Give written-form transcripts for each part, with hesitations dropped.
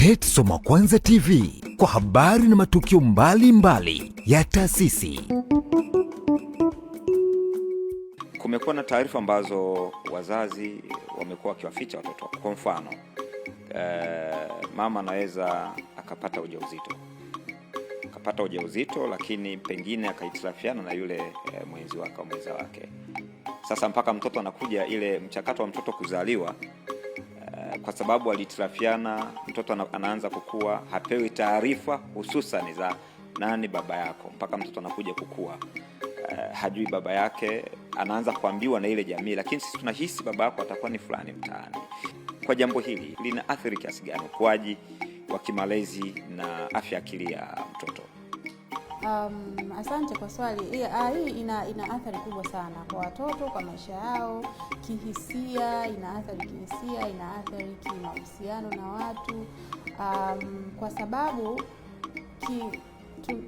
TET Soma Kwanza TV kwa habari na matukio mbalimbali ya taasisi. Kumekuwa na taarifa ambazo wazazi wamekuwa wakiwaficha watoto. Kwa mfano, mama anaweza akapata ujauzito, lakini pengine akahitilafiana na yule mwenzi wake au mwenza wake. Sasa mpaka mtoto anakuja, ile mchakato wa mtoto kuzaliwa, kwa sababu alihitilafiana, mtoto anaanza kukua, hapewi taarifa hususan za nani baba yako, mpaka mtoto anakuja kukua, hajui baba yake, anaanza kuambiwa na ile jamii, lakini sisi tunahisi baba yako atakuwa ni fulani mtaani. Kwa jambo hili lina athiri kiasi gani ukuaji wa kimalezi na afya akili ya mtoto? Asante kwa swali. Hii ina athari kubwa sana kwa watoto, kwa maisha yao kihisia, ina athari kihisia, ina athari kimahusiano na watu, kwa sababu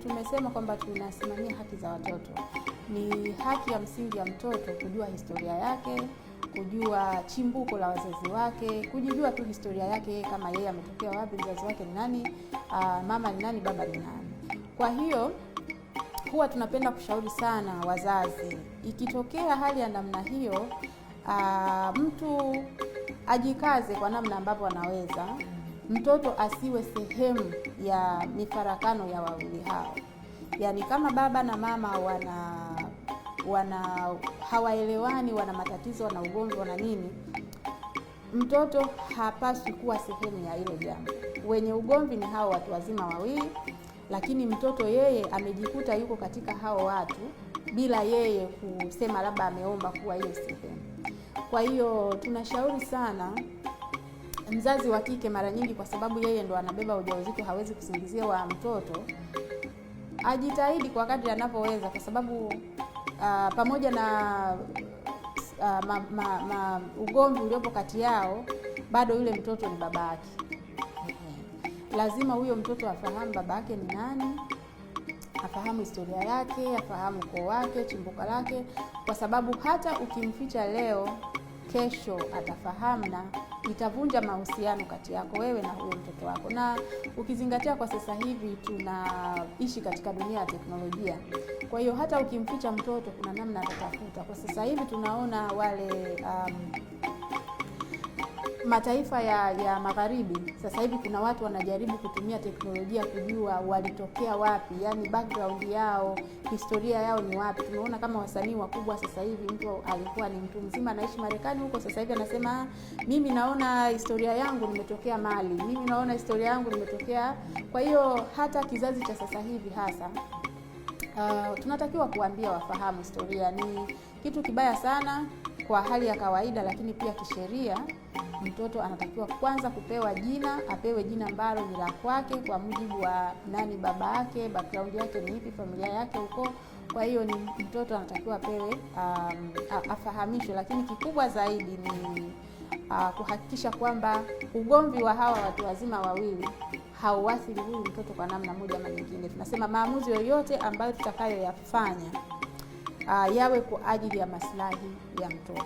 tumesema kwamba tunasimamia haki za watoto. Ni haki ya msingi ya mtoto kujua historia yake, kujua chimbuko la wazazi wake, kujijua tu historia yake, kama yeye ametokea wapi, mzazi wake ni nani, mama ni nani, baba ni nani. Kwa hiyo huwa tunapenda kushauri sana wazazi, ikitokea hali ya namna hiyo, mtu ajikaze kwa namna ambavyo anaweza, mtoto asiwe sehemu ya mifarakano ya wawili hao. Yaani kama baba na mama wana hawaelewani, wana matatizo, wana ugomvi, wana nini, mtoto hapaswi kuwa sehemu ya hilo jambo. Wenye ugomvi ni hao watu wazima wawili, lakini mtoto yeye amejikuta yuko katika hao watu bila yeye kusema labda ameomba kuwa hiyo sehemu. Kwa hiyo tunashauri sana mzazi wa kike, mara nyingi, kwa sababu yeye ndo anabeba ujauzito, hawezi kusingizia wa mtoto, ajitahidi kwa kadri anavyoweza, kwa sababu pamoja na ugomvi uliopo kati yao, bado yule mtoto ni baba yake. Lazima huyo mtoto afahamu baba yake ni nani, afahamu historia yake, afahamu ukoo wake, chimbuko lake, kwa sababu hata ukimficha leo, kesho atafahamu na itavunja mahusiano kati yako wewe na huyo mtoto wako. Na ukizingatia kwa sasa hivi tunaishi katika dunia ya teknolojia, kwa hiyo hata ukimficha mtoto kuna namna atatafuta. Kwa sasa hivi tunaona wale mataifa ya magharibi, sasa hivi kuna watu wanajaribu kutumia teknolojia kujua walitokea wapi, yani background yao, historia yao ni wapi. Tumeona kama wasanii wakubwa sasa hivi, mtu alikuwa ni mtu mzima anaishi Marekani huko, sasa hivi anasema mimi naona historia yangu nimetokea Mali, mimi naona historia yangu nimetokea. Kwa hiyo hata kizazi cha sasa hivi hasa tunatakiwa kuambia wafahamu historia. Ni kitu kibaya sana kwa hali ya kawaida, lakini pia kisheria mtoto anatakiwa kwanza kupewa jina, apewe jina ambalo ni la kwake kwa mujibu wa nani baba yake, background yake ni ipi, familia yake huko. Kwa hiyo ni mtoto anatakiwa apewe, afahamishwe, lakini kikubwa zaidi ni kuhakikisha kwamba ugomvi wa hawa watu wazima wawili hauathiri huyu mtoto kwa namna moja ama nyingine. Tunasema maamuzi yoyote ambayo tutakayoyafanya yawe kwa ajili ya maslahi ya mtoto.